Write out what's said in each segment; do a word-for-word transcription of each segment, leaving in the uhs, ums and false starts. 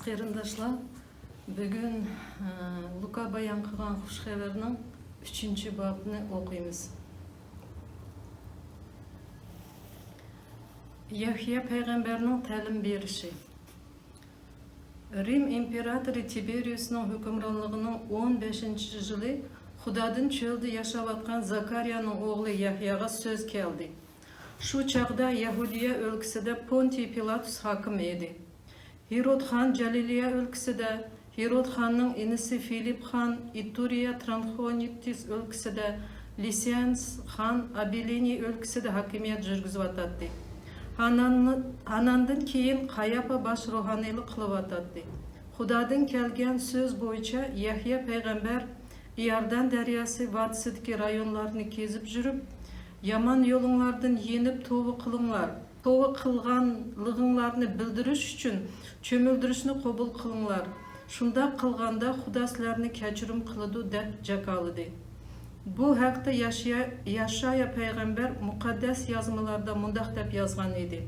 قېرىنداشلار، بۈگۈن، ئە، لۇقا بايان قىلغان خۇش خەۋەرنىڭ ئۈچىنچى بابىنى ئوقۇيمىز. يەھيا پەيغەمبەرنىڭ تەلىم بېرىشى. رىم ئىمپېراتورى تىبېرىيۇسنىڭ ھۆكۈمرانلىقىنىڭ ئون بەشىنچى يىلى خۇدادىن چۆلدە ياشاۋاتقان زاكارىيانىڭ ئوغلى يەھياغا سۆز كەلدى. شۇ چاغدا يەھۇدىيە ئۆلكىسىدە پونتىي پىلاتۇس ھاكىم ئىدى. ھېرود خان جەلىلىيە ئۆلكىسىدە، ھېرود خاننىڭ ئىنىسى فىلىپ خان ئىتۇرىيە ترانخونىتىس ئۆلكىسىدە، لىسىيانس خان ئابىلىنىي ئۆلكىسىدە ھاكىمىيەت يۈرگۈزۈۋاتاتتى. ھانان-، ھاناندىن كېيىن قاياپا باش روھانىيلىق قىلىۋاتاتتى. خۇدادىن كەلگەن سۆز بويىچە يەھيا پەيغەمبەر ئىياردان دەرياسى ۋادىسىدىكى رايونلارنى كېزىپ يۈرۈپ، يامان يولۇڭلاردىن يېنىپ توۋا قىلىڭلار، توۋا قىلغانلىقىڭلارنى بىلدۈرۈش ئۈچۈن چۆمۈلدۈرۈشنى قوبۇل قىلىڭلار، شۇنداق قىلغاندا خۇدا سىلەرنى كەچۈرۈم قىلىدۇ دەپ جاكارلىدى. بۇ ھەقتە ياشىيا-، ياشايا پەيغەمبەر مۇقەددەس يازمىلاردا مۇنداق دەپ يازغان ئىدى: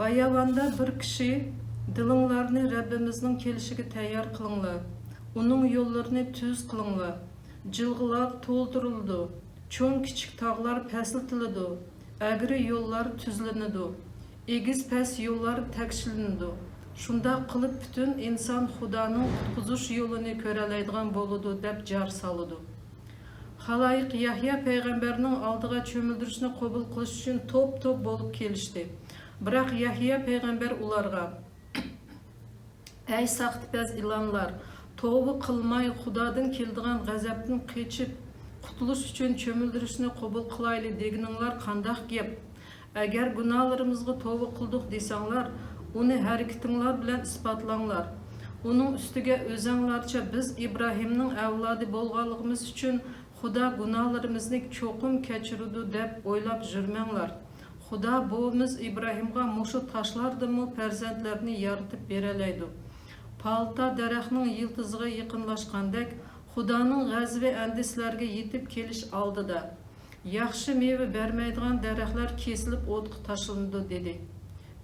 باياۋاندا بىر كىشى، دىلىڭلارنى رەببىمىزنىڭ كېلىشىگە تەييار قىلىڭلار، ئۇنىڭ يوللىرىنى تۈز قىلىڭلار، جىلغىلار تولدۇرۇلىدۇ، چوڭ كىچىك تاغلار پەسلىتىلىدۇ، ئەگرى يوللار تۈزلىنىدۇ، ئېگىز پەس يوللار تەكشىلىنىدۇ. شۇنداق قىلىپ پۈتۈن ئىنسان خۇدانىڭ قۇتقۇزۇش يولىنى كۆرەلەيدىغان بولىدۇ دەپ جار سالىدۇ. خالايىق يەھيا پەيغەمبەرنىڭ ئالدىغا چۆمۈلدۈرۈشنى قوبۇل قىلىش ئۈچۈن توپ-توپ بولۇپ كېلىشتى. بىراق يەھيا پەيغەمبەر ئۇلارغا، ئەي ساختىپەز ئىلانلار! توۋا قىلماي، خۇدادىن كېلىدىغان غەزەپتىن قېچىپ قۇتۇلۇش ئۈچۈن چۆمۈلدۈرۈشنى قوبۇل قىلايلى دېگىنىڭلار قانداق گەپ؟ ئەگەر گۇناھلىرىمىزغا توۋا قىلدۇق دېسەڭلار، ئۇنى ھەرىكىتىڭلار بىلەن ئىسپاتلاڭلار. ئۇنىڭ ئۈستىگە ئۆزەڭلارچە بىز ئىبراھىمنىڭ ئەۋلادى بولغانلىقىمىز ئۈچۈن خۇدا گۇناھلىرىمىزنى چوقۇم كەچۈرىدۇ دەپ ئويلاپ يۈرمەڭلار. خۇدا بوۋىمىز ئىبراھىمغا مۇشۇ تاشلاردىنمۇ پەرزەنتلەرنى يارىتىپ بېرەلەيدۇ. پالتا دەرەخنىڭ يىلتىزىغا يېقىنلاشقاندەك، خۇدانىڭ غەزىپى ئەمدى سىلەرگە يېتىپ كېلىش ئالدىدا. ياخشى مېۋە بەرمەيدىغان دەرەخلەر كېسىلىپ ئوتقا تاشلىنىدۇ، دېدى.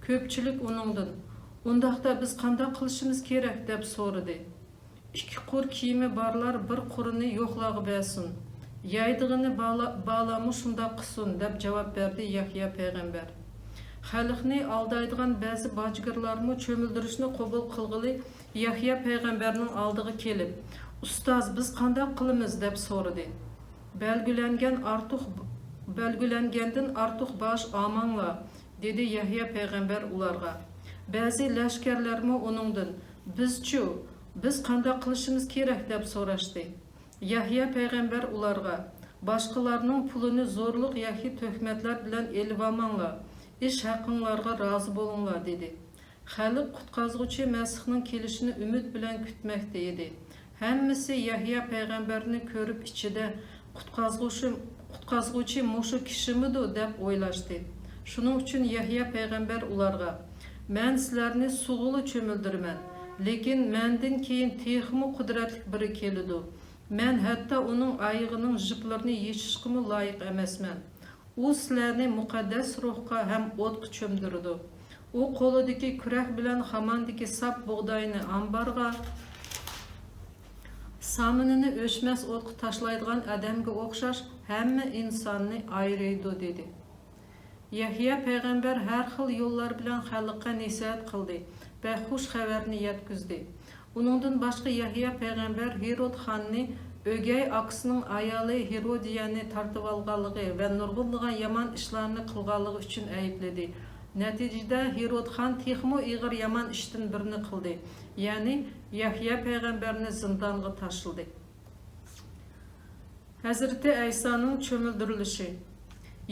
كۆپچىلىك ئۇنىڭدىن، ئۇنداقتا بىز قانداق قىلىشىمىز كېرەك؟ دەپ سورىدى. ئىككى قۇر كىيىمى بارلار بىر قۇرىنى يوقلارغا بەرسۇن. يەيدىغىنى بالا-، بارلارمۇ شۇنداق قىلسۇن، دەپ جاۋاب بەردى يەھيا پەيغەمبەر. خەلقنى ئالدايدىغان بەزى باجگىرلارمۇ چۆمۈلدۈرۈشنى قوبۇل قىلغىلى يەھيا پەيغەمبەرنىڭ ئالدىغا كېلىپ، ئۇستاز، بىز قانداق قىلىمىز؟ دەپ سورىدى. بەلگىلەنگەن ئارتۇق، بەلگىلەنگەندىن ئارتۇق باش ئالماڭلار، دېدى يەھيا پەيغەمبەر ئۇلارغا. بەزى لەشكەرلەرمۇ ئۇنىڭدىن، بىزچۇ؟ بىز قانداق قىلىشىمىز كېرەك؟ دەپ سوراشتى. يەھيا پەيغەمبەر ئۇلارغا، باشقىلارنىڭ پۇلىنى زورلۇق ياكى تۆھمەتلەر بىلەن ئېلىۋالماڭلار، ئىش ھەققىڭلارغا رازى بولۇڭلار، دېدى. خەلق قۇتقازغۇچى مەسىھنىڭ كېلىشىنى ئۈمىد بىلەن كۈتمەكتە ئىدى. ھەممىسى يەھيا پەيغەمبەرنى كۆرۈپ ئىچىدە، قۇتقازغۇچى، قۇتقازغۇچى مۇشۇ كىشىمىدۇ دەپ ئويلاشتى. شۇنىڭ ئۈچۈن يەھيا پەيغەمبەر ئۇلارغا، مەن سىلەرنى سۇغىلا چۆمۈلدۈرىمەن، لېكىن مەندىن كېيىن تېخىمۇ قۇدرەتلىك بىرى كېلىدۇ. مەن ھەتتا ئۇنىڭ ئايىغىنىڭ جىپلىرىنى يېشىشقىمۇ لايىق ئەمەسمەن. ئۇ سىلەرنى مۇقەددەس روھقا ھەم ئوتقا چۆمدۈرىدۇ. ئۇ قولىدىكى كۈرەك بىلەن خاماندىكى ساپ بۇغداينى ئامبارغا، سامىنىنى ئۆچمەس ئوتقا تاشلايدىغان ئادەمگە ئوخشاش ھەممە ئىنساننى ئايرىيدۇ، دېدى. يەھيا پەيغەمبەر ھەر خىل يوللار بىلەن خەلققە نەسىھەت قىلدى ۋە خۇش خەۋەرنى يەتكۈزدى. ئۇنىڭدىن باشقا يەھيا پەيغەمبەر ھېرود خاننى ئۆگەي ئاكىسىنىڭ ئايالى ھېرودىيەنى تارتىۋالغانلىقى ۋە نۇرغۇنلىغان يامان ئىشلارنى قىلغانلىقى ئۈچۈن ئەيىبلىدى. نەتىجىدە ھېرود خان تېخىمۇ ئېغىر يامان ئىشتىن بىرنى قىلدى، يەنى يەھيا پەيغەمبەرنى زىندانغا تاشلىدى. ھەزرىتى ئەيسانىڭ چۆمۈلدۈرۈلۈشى.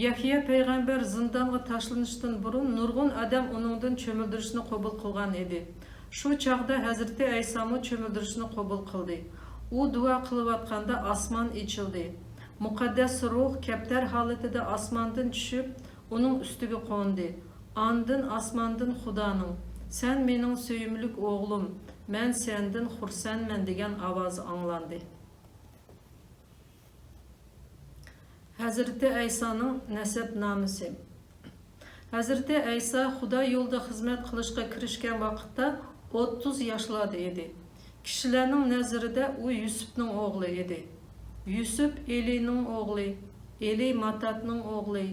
يەھيا پەيغەمبەر زىندانغا تاشلىنىشتىن بۇرۇن نۇرغۇن ئادەم ئۇنىڭدىن چۆمۈلدۈرۈشنى قوبۇل قىلغان ئىدى. شۇ چاغدا ھەزرىتى ئەيسامۇ چۆمۈلدۈرۈشنى قوبۇل قىلدى. ئۇ دۇئا قىلىۋاتقاندا ئاسمان ئېچىلدى. مۇقەددەس روھ كەپتەر ھالىتىدە ئاسماندىن چۈشۈپ، ئۇنىڭ ئۈستىگە قوندى. ئاندىن ئاسماندىن خۇدانىڭ، سەن مېنىڭ سۆيۈملۈك ئوغلۇم، مەن سەندىن خۇرسەنمەن، دېگەن ئاۋازى ئاڭلاندى. ھەزرىتى ئەيسانىڭ نەسەبنامىسى. ھەزرىتى ئەيسا خۇدا يولىدا خىزمەت قىلىشقا كىرىشكەن ۋاقىتتا، ئوتتۇز ياشلاردا ئىدى. كىشىلەرنىڭ نەزىرىدە ئۇ يۈسۈپنىڭ ئوغلى ئىدى. يۈسۈپ ئېلىنىڭ ئوغلى، ئېلى ماتاتنىڭ ئوغلى،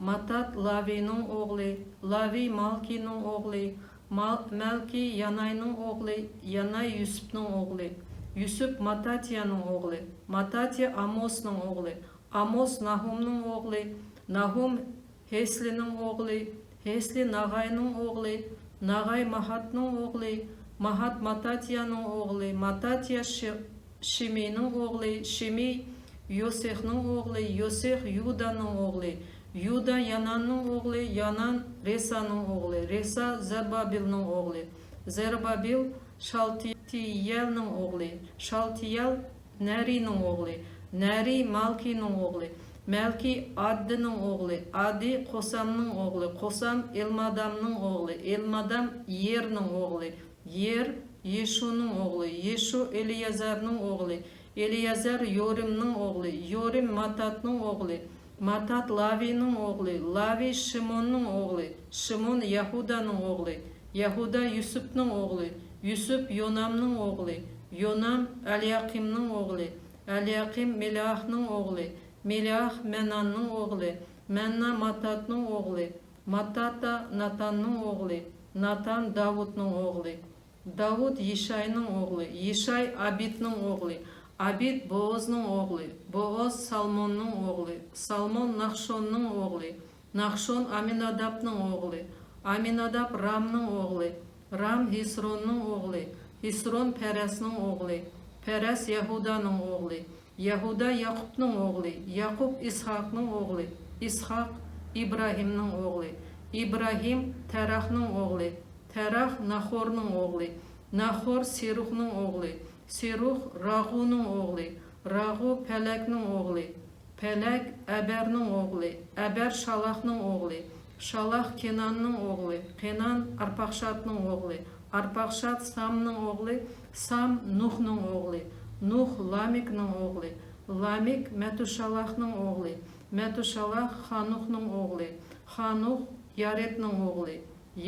ماتات لاۋىنىڭ ئوغلى، لاۋى مالكىنىڭ ئوغلى، مال-، مەلكى ياناينىڭ ئوغلى، ياناي يۈسۈپنىڭ ئوغلى، يۈسۈپ ماتاتىيانىڭ ئوغلى، ماتاتىيا ئاموسنىڭ ئوغلى، ئاموس ناھۇمنىڭ ئوغلى، ناھۇم ھېسلىنىڭ ئوغلى، ھېسلى ناغاينىڭ ئوغلى، ناغاي ماھاتنىڭ ئوغلى، ماھات ماتاتىيانىڭ ئوغلى، ماتاتىيا شى-، شىمىنىڭ ئوغلى، شىمى يوسېخنىڭ ئوغلى، يوسېخ يۇدانىڭ ئوغلى، يۇدا ياناننىڭ ئوغلى، يانان رېسانىڭ ئوغلى، رېسا زەربابىلنىڭ ئوغلى، زەربابىل شالتىيەلنىڭ ئوغلى، شالتىيەل نەرىنىڭ ئوغلى، نەرى مالكىنىڭ ئوغلى، مەلكى ئاددىنىڭ ئوغلى، ئاددى قوسامنىڭ ئوغلى، قوسام ئېلمادامنىڭ ئوغلى، ئېلمادام يېرنىڭ ئوغلى، يېر يېشۇنىڭ ئوغلى، يېشۇ ئېلىيەزەرنىڭ ئوغلى، ئېلىيەزەر يورىمنىڭ ئوغلى، يورىم ماتاتنىڭ ئوغلى، ماتات لاۋىنىڭ ئوغلى، لاۋى شىموننىڭ ئوغلى، شىمون يەھۇدانىڭ ئوغلى، يەھۇدا يۈسۈپنىڭ ئوغلى، يۈسۈپ يونامنىڭ ئوغلى، يونام ئەلياقىمنىڭ ئوغلى، ئەلياقىم مېلياھنىڭ ئوغلى، مېلياھ مەنناننىڭ ئوغلى، مەننا ماتتاتنىڭ ئوغلى، ماتتاتا ناتاننىڭ ئوغلى، ناتان داۋۇتنىڭ ئوغلى، داۋۇت يىشاينىڭ ئوغلى، يىشاي ئابىدنىڭ ئوغلى، ئابىد بوئوزنىڭ ئوغلى، بوئوز سالموننىڭ ئوغلى، سالمون ناخشوننىڭ ئوغلى، ناخشون ئامىنادابنىڭ ئوغلى، ئامىناداب رامنىڭ ئوغلى، رام ھېسروننىڭ ئوغلى، ھېسرون پەرەسنىڭ ئوغلى، پەرەس يەھۇدانىڭ ئوغلى، يەھۇدا ياقۇپنىڭ ئوغلى، ياقۇپ ئىسھاقنىڭ ئوغلى، ئىسھاق ئىبراھىمنىڭ ئوغلى، ئىبراھىم تەراخنىڭ ئوغلى، تەراخ ناخورنىڭ ئوغلى، ناخور سېرۇخنىڭ ئوغلى، سېرۇخ راغۇنىڭ ئوغلى، راغۇ پەلەكنىڭ ئوغلى، پەلەك ئەبەرنىڭ ئوغلى، ئەبەر شالاخنىڭ ئوغلى، شالاخ كېناننىڭ ئوغلى، قېنان ئارپاخشادنىڭ ئوغلى، ئارپاخشاد سامنىڭ ئوغلى، سام نۇھنىڭ ئوغلى، نۇھ لامېكنىڭ ئوغلى، لامېك مەتۇشالاخنىڭ ئوغلى، مەتۇشالاخ خانۇخنىڭ ئوغلى، خانۇخ يارېدنىڭ ئوغلى،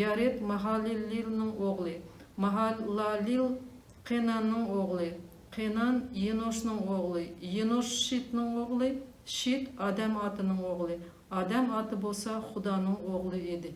يارېد ماھالىلېلنىڭ ئوغلى، ماھالالېل قېناننىڭ ئوغلى، قېنان يېنوشنىڭ ئوغلى، يېنوش شىتنىڭ ئوغلى، شىت ئادەم ئاتىنىڭ ئوغلى، ئادەم ئاتى بولسا خۇدانىڭ ئوغلى ئىدى.